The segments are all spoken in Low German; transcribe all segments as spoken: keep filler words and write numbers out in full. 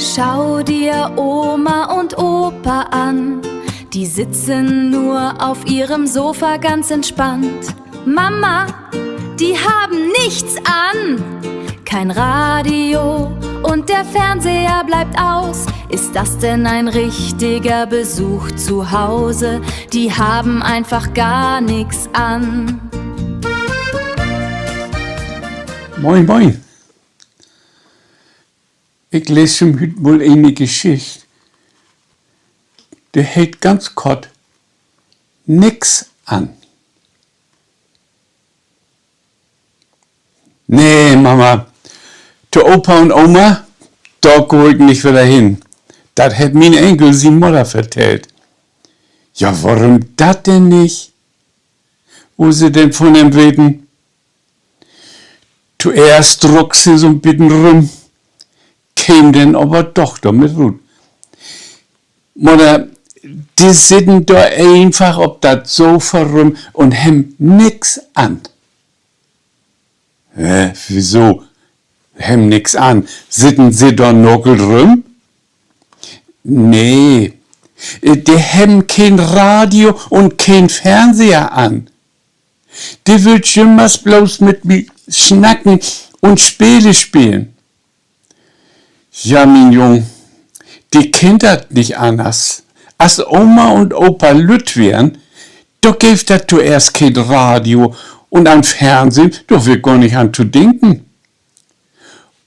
Schau dir Oma und Opa an. Die sitzen nur auf ihrem Sofa ganz entspannt. Mama, die haben nichts an. Kein Radio und der Fernseher bleibt aus. Ist das denn ein richtiger Besuch zu Hause? Die haben einfach gar nichts an. Moin, moin. Ik lees jüm hüüt mal ene Geschicht. De heet ganz kort: Nix an. Nee, Mama, to Opa un Oma, dor gah ik nich wedder hen. Dat hett mien Enkel sien Mudder vertellt. Ja, worüm dat denn nich? Wull se denn von em weten. Toeerst struck se so'n beten rüm, keem denn aver doch dormit rut. Mudder, de sitten dor eenfach op dat Sofa rüm un hebbt nix an. Hä, wieso? Hebbt nix an? Sitten se dor nakelt rüm? Nee, de hebbt keen Radio un keen Fernseher an. De wüllt jümmers bloots mit mi snacken un Spele spelen. Ja, mien Jung, de kennt dat nich anners. As Oma un Opa lütt weren, dor geev dat toeerst keen Radio un an Fernsehn, dor weer gor nich an to denken.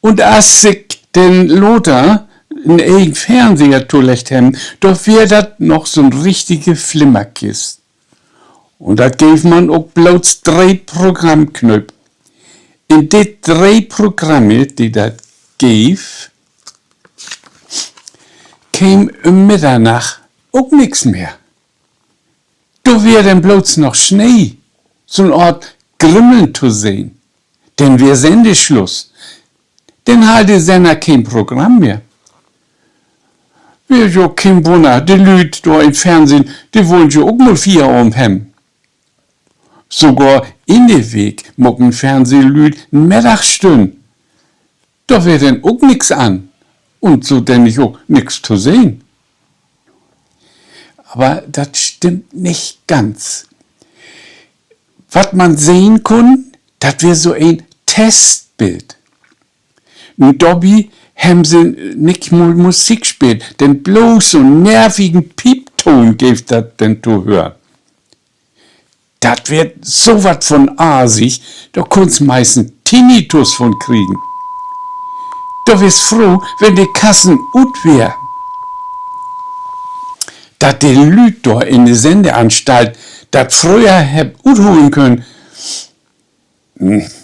Un as sik denn later en egen Fernseher toleggt hebbt, dor weer dat noch so'n richtige Flimmerkist. Un dat geev man ok bloots dree Programmknööp. In de dree Programme, de dat geev, keem üm Middernacht ok nix mehr. Dor weer denn bloots noch Snee, so'n Oort Grimmeln to sehn. Denn weer Sennesluss. Denn harr de Senner keen Programm mehr. Weer jo keen Wunner, de Lüüd dor in't Fernsehn, de wullen jo ok mal Fieravend hebben. Sogor in de Week maken Fernsehlüüd Middagsstünn. Dor weer denn ok nix an. Un so dennig ok nix to sehn. Aver dat stimmt nich ganz. Wat man sehn kunn, dat weer so en Testbild. Un dorbi hebben se nich mal Musik speelt, denn bloots so'n nervigen Pieptoon geev dat denn to hören. Dat weer so wat von aasig, dor kunnst meist en Tinnitus von kriegen. Dor weerst froh, wenn de Kassen ut weer. Dat de Lüüd dor in de Sendeanstalt dat fröher hebbt utholen könen,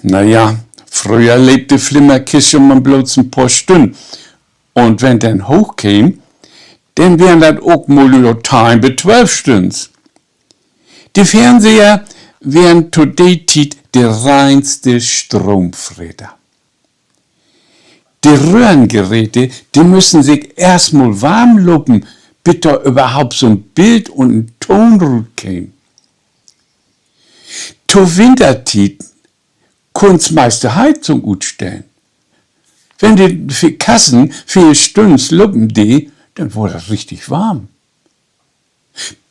na ja, fröher leep de Flimmerkist jo man bloots en poor Stünnen. Un wenn denn hoochkeem, denn weren dat ok mal teihn bit twölf Stünnen. De Fernseher weren to de Tiet de reinste Stroomfreter. De Röhrengeräte, de müssen sik eerst mal warm lopen, bit dor överhaupt so'n Bild un en Toon rutkeem. To Wintertiet kunnst meist de Heizung utstellen. Wenn de Kassen veel Stünnen lopen dee, denn wurr dat richtig warm.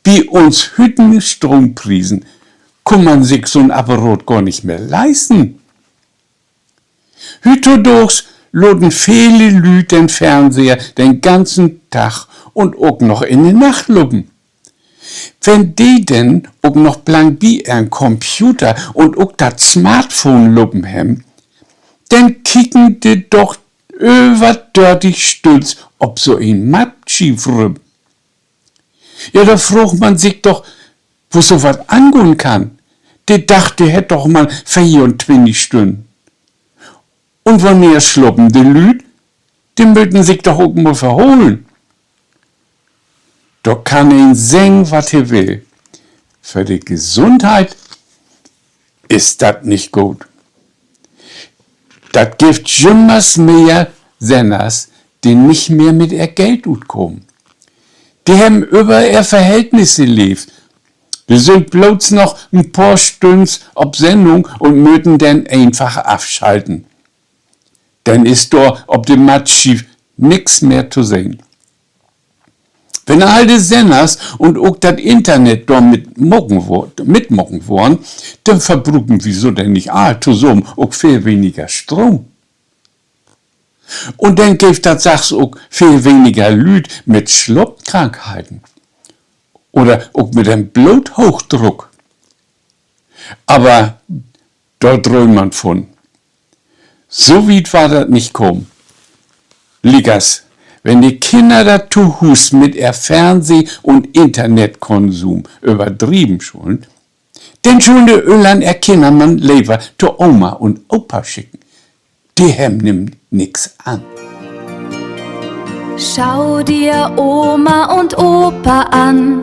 Bi uns hütigen Stroompriesen kunn man sik so'n Apparat gor nich mehr leisten. Hüüttodaags laten vele Lüüd den Fernseher den ganzen Dag un ok noch in de Nacht lopen. Wenn de denn ok noch blangenbi ehrn Computer un ok dat Smartphone lopen hebben, denn kieken de doch över dörtig Stünnen op so en Mattschiev rüm. Ja, dor fraagt man sik doch, wo so wat angahn kann. De Dag, de hett doch man veeruntwintig Stünnen. Un wannehr slapen de Lüüd? De möten sik doch ok mal verholen. Dor kann een seggen, wat he will. För de Gesundheit is dat nich goot. Dat gifft jümmers mehr Senners, de nich mehr mit ehr Geld utkamen. De hebben över ehr Verhältnisse leevt. De sünd bloots noch en poor Stünnen op Sendung un möten denn eenfach afschalten. Denn is dor op de Mattschiev Nix mehr to sehn. Wenn all de Senners un ok dat Internet dor mit maken wo-, mitmaken worrn, denn verbruken wi so denn nich all tosamen ok veel weniger Stroom. Un denn geev dat sachs ok veel weniger Lüüd mit Slaapkrankheiten oder ok mit en Bloothoochdruck. Aver dor drööm man vun. So wiet warrt dat nich kamen. Liekers, wenn de Kinner dat to Huus mit ehr Fernseh- un Internetkonsum överdrieven schullen, denn schullen de Öllern ehr Kinner man lever to Oma un Opa schicken. De hebben nämlich nix an. Schau dir Oma und Opa an,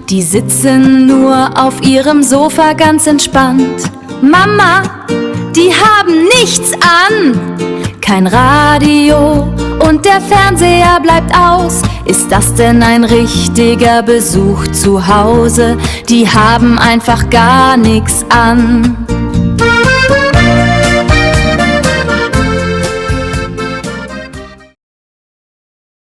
die sitzen nur auf ihrem Sofa ganz entspannt. Mama, die haben nichts an. Kein Radio und der Fernseher bleibt aus. Ist das denn ein richtiger Besuch zu Hause? Die haben einfach gar nichts an.